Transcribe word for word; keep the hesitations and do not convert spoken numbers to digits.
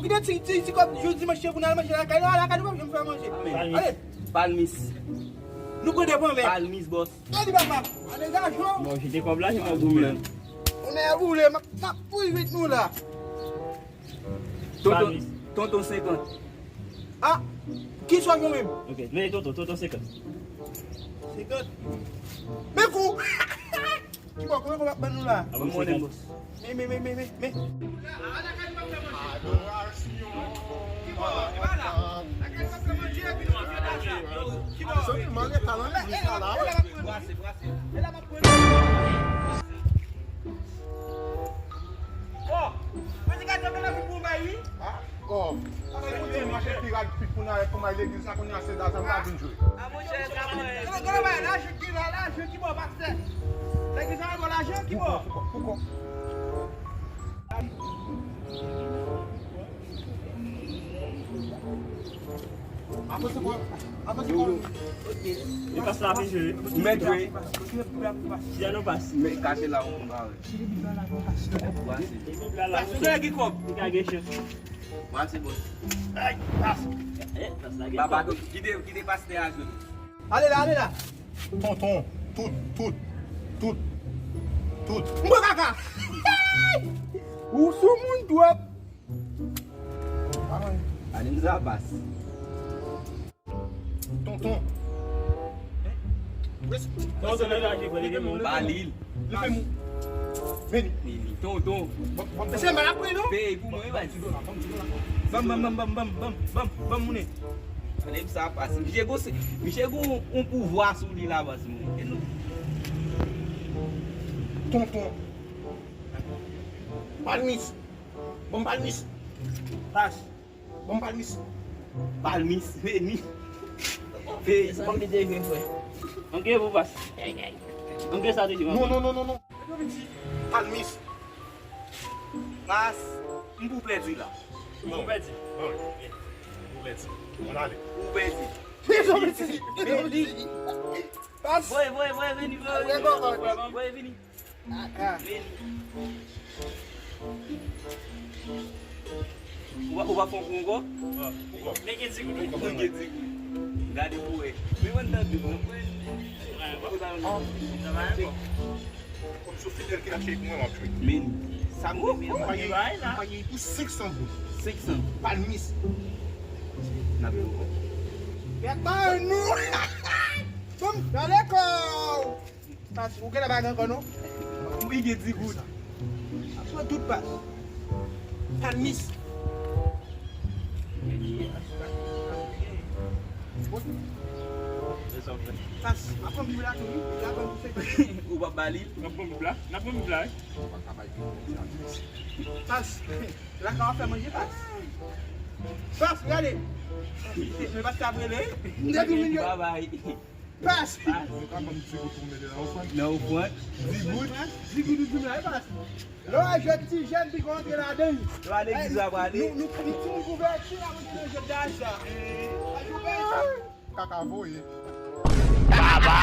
Kite ti, ti, ti kòb jou dimanch pou n al manje lakay nou, lakay nou pa janm fè manje. Ale. Palmis. Nou pran de pwen vè. Palmis, bòs. Gade papa, ale gason. Bon, jete kòb la, se mwen goumen. On est roulé, m ap, m ap pou vit nou la. Tonton, tonton senkant. Ah, ki swa nou menm? Ok, men tonton, tonton senkant. Senkant. Men kou. Ki bò, kòman kòman ap ban nou la? Ap ban nou senkant. Men, men, men, men, men, men. Adorasyon. Ki bò, e pa la. Lakay pa fè manje, epi nou ap fè lajan. Ki bò? Sèlman leta lan, leta la. E la m ap pran. E la m ap pran. Bò, mwen te ka tanpe la pou bay wi. Ah, oh. Sa vle di mache pi rapid pou n al, pou n al legliz la, kounye a se dazan pa vin jwe. A monchè, sa mwen. Gade, gade, bay lajan ki la, lajan ki bò, pastè. Legliz la bò lajan ki bò. Pou kò, pou kò, pou kò. Avanse, bò. Avanse, bò. Ok. E pas la, ap jwe. Ou mèt jwe. Siyano pas. Men kache la, ou konn pa wè. Pase. Pase, ou gen ki kòb? Li ka gen chans. Pase, bòs. Ay, pase. Eh, pas la gen kòb. Papa, kite, kite pastè a jwe. Ale la, ale la. Tonton, tout, tout, tout, tout. M pran kaka. Ou sou moun twòp. Ann sa pas. Tonton. Tonton, leve a, leve a, leve a. Ba li l. Leve m. Vini. Vini. Tonton. Mesye, m pa la pran non. Peye pou mwen, baz. Ban m, ban m, ban m, ban m, ban m, ban m, ban m, ban m, mounen. Nèg sa pase. Misye gon, misye gon yon pouvwa sou li la, baz, mwen. E nou. Tonton. Palmis. Bon, palmis. Pas. Bon, palmis. Palmis, vini. Vini. Sa m te jwe, frè. Anke pou pas. Anke sa te jwe. Non, non, non, non, non. Palmis. Pas. M pou pèdi la. Ou pèdi. Ou pèdi. Ann ale. Ou pèdi. Vini. Pas. Voye, voye, voye, vini, voye, vini. Voye, vini. Vini. Ou pa, ou pa fè yon kou ankò? Men gen di goud. Men gen di goud. Gade pou wè. Men mwen tande mwen. Kòm se Fidel ki lache pou mwen, m ap jwe. Men sa m renmen an. Ou pa gen, ou pa gen pou senk san goud. Senk san. Palmis. N ap jwe ankò. Gata nou. Banm gade kò. Pas, ou genlè pa gen ankò non? Ou gen di goud. Ap pran tout pas. Palmis. Pas, ap pran bib la tou wi. Bib la pran pou senkant. Ou p ap ba li? N ap pran bib la. N ap pran bib la wi. Pas, la ka w ap fè manje pas. Pas, gade. Men pas ka brele. Depi milye. Babay. Pas! Ou ka ban m di goud pou m mete nan ofrann? Nan ofrann? Di goud? Di goud ou di m la, e pas. Lè w al jwenn ti jèn, pi konn antre ladan l. Lè w al legliz la, w prale. Nou, nou, nou, nou ti moun kouvèti la, mwen te nan jwèt gaz la. Kaka voye. Baba!